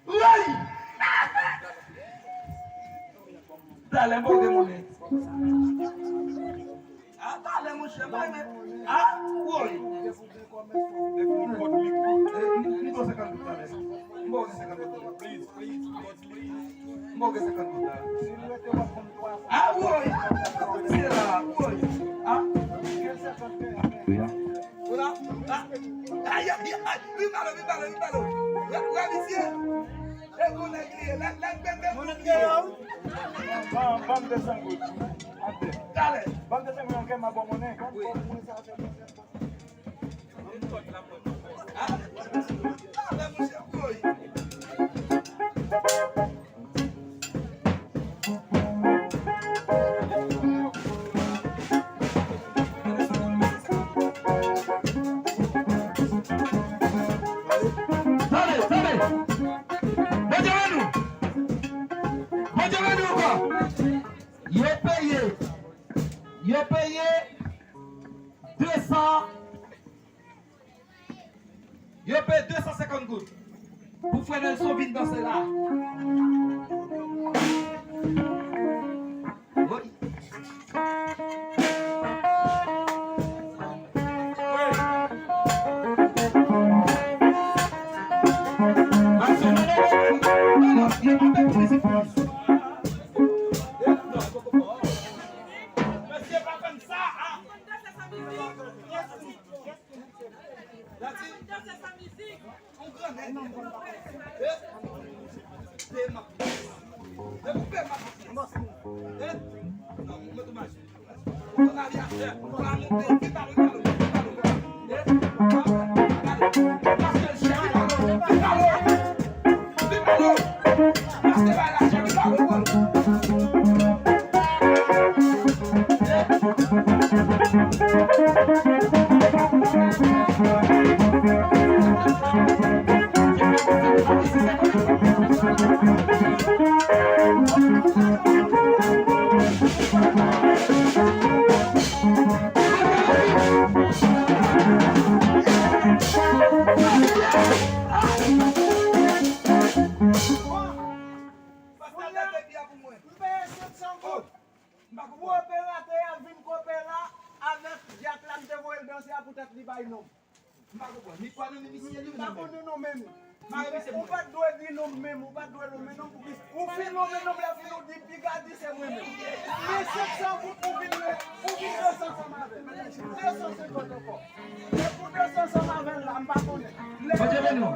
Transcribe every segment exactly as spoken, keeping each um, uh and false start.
Woy! Talè m pa gen monnen. A, talè, monchè, pa gen. A, woy! M ba w senkant goud talè. M ba w senkant goud talè. M ba w senkant goud talè. A, woy! Se la, woy! A? Ou la? A? Ay, ay, ay! Vin pale, vin pale, vin pale! Wè, wè, misye! E gon nèg li ye, nèg, nèg bebe moun li ye. Ban, ban m de san goud. Talè. Ban m de san goud, anke m a ba w monnen. Wi. Tande, tande! Bondye beni nou! Bondye beni nou ankò! Yo peye, yo peye de san. Yo peye de san senkant goud pou frè Nelson vin danse la. Wi. Mesye pa fè m sa, a. Yon grannèg. E? Pema. E pou pema. E? Non, mwen tou mache. Yon avyatè. Ou pa monte. Vin pale, vin pale, vin pale. E? Vin pale. Paske l chè, vin pale. Vin pale. Vin pale. Paske bay la chè, vin pale, vin pale. Pastè, leve pye a pou mwen. M peye senk san goud. M pa konprann. Pou operatè a vin kanpe la avèk djak la m te voye l danse a poutèt li bay non m. M pa konprann. Li pa nonmen misye li menm. M pa konn nonmen non. Mare misye pou mwen. Ou pa t dwe di non m menm, ou pa t dwe nonmen non m pou ki, ou fin nonmen non m lè fin ou di piga di se mwen menm. Men senk san goud pou vin, pou vin danse ansanm avè l. De san senkant ankò. E pou de san ansanm avè l la, m pa konnen. Lè yo chèche pou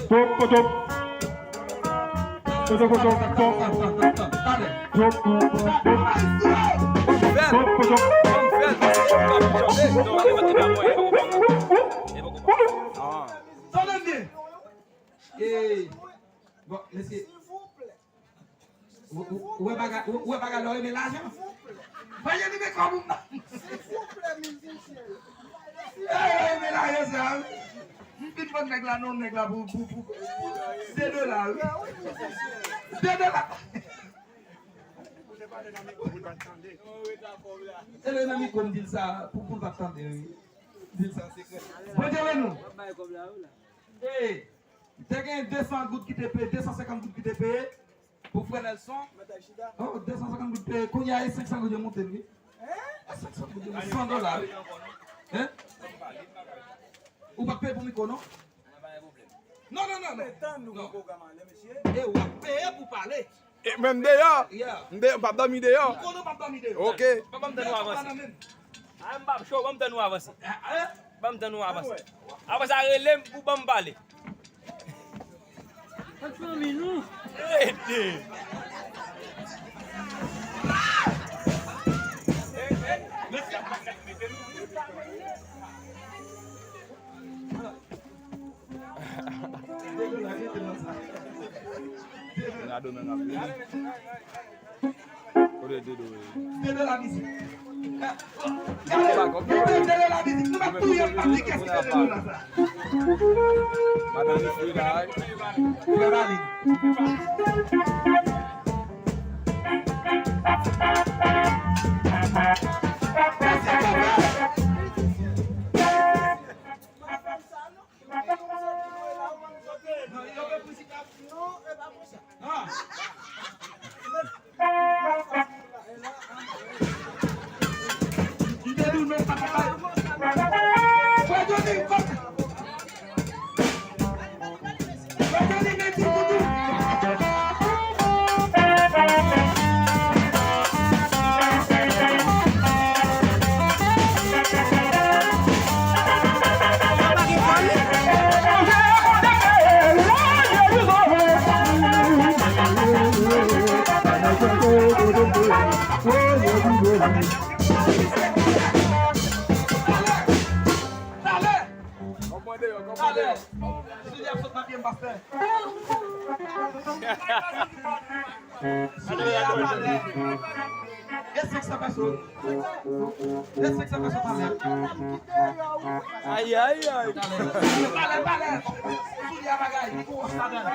Top, top. Top, top, top, top. Top, top, top. Tande byen. Bon, mesye. Ou, ou, ou wè bagay, ou, ou wè bagay lè w renmen lajan. Fè yo li men kòb ou nan. Silvouplè, mizisyen. Ey, yo renmen lajan sa wi. Vin vann nèg la non, nèg la pou, pou, pou, pou de dola, wi. De dola. E lè nan mikwo m di l sa, pou, pou l pa tande, wi. Di l sa sekrè. Bondye beni nou. E, te gen de san goud ki te peye, de san senkant goud ki te peye. Pou frè Nelson. Oh, de san senkant goud peye. Kounye a, e senk san goud yo monte, wi. E senk san goud yo monte. San dola, wi. Hein? Ou pa peye pou mikwo, non? Non, non, non, non. E w ap peye pou pale. E menm deyò. Yeah. M de-, m p ap dòmi deyò. M konnen w p ap dòmi deyò. Ok. Pa ban m tan nou avanse. A, m p ap cho, ban m tan nou avanse. Ban m tan nou avanse. Apre sa, rele m pou ban m pale. Fòk fanmi nou. Rete. Gado nan ap vini. Kote Dedo ye? Dedo la mizik. Dedo, Dedo la mizik. Nou pa touye m, pa pike si Dedo la sa. Madan Nifri la, wi. Frè Malik. Mèsi, papa. Talè! Talè! Talè! Soulye ap sot nan pye m, pastè. Soulye a talè. E senk san pèsòn. E senk san pèsòn talè. Ay, ay, ay. Talè, talè. Soulye a bagay, li gon wòch ladan.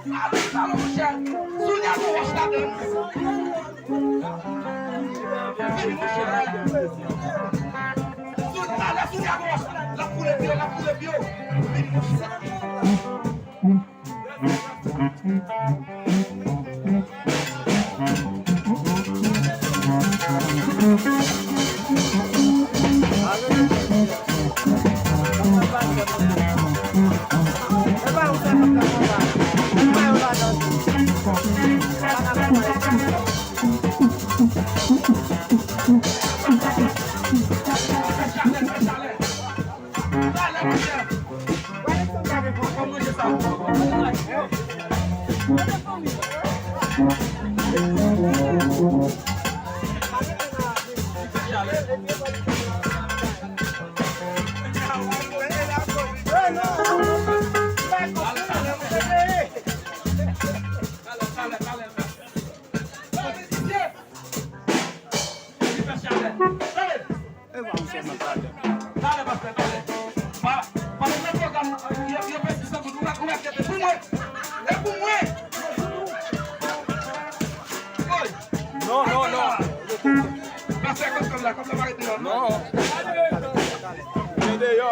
Ale, ale, monchè. Soulye a gon wòch ladan. Vini, monchè. Sou talè, soulye a gon wòch. L ap koule pye, l ap koule pye. Vini, monchè. Talè, pastè, talè. Pa, pa, nan pwogram, yo, yo pèse san goud. Ou pa, ou pa kite pou mwen. E pou mwen. Woy. Non, non, non. Pastè, kòb, kòb la, kòb la pa rete la, non. Non. Men deyò.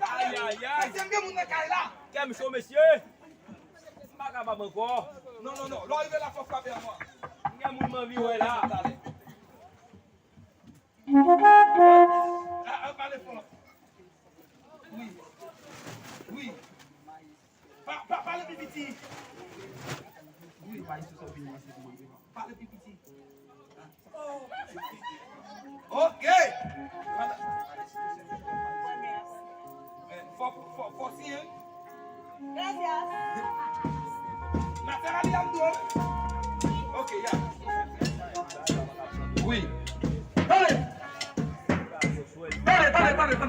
Ay, ay, ay. Kè m cho, mesye. M pa kapab ankò. Non, non, non. Lè w rive la, fò w frape ankò. M gen moun m anvi wè la. Ah, ah, pale fò. Wi. Wi. Pa, pa, pale pi piti. Wi, pa isit sa w vin isit. Pale pi piti. Ok. Fò, fò, fò siyen. Tande, tande,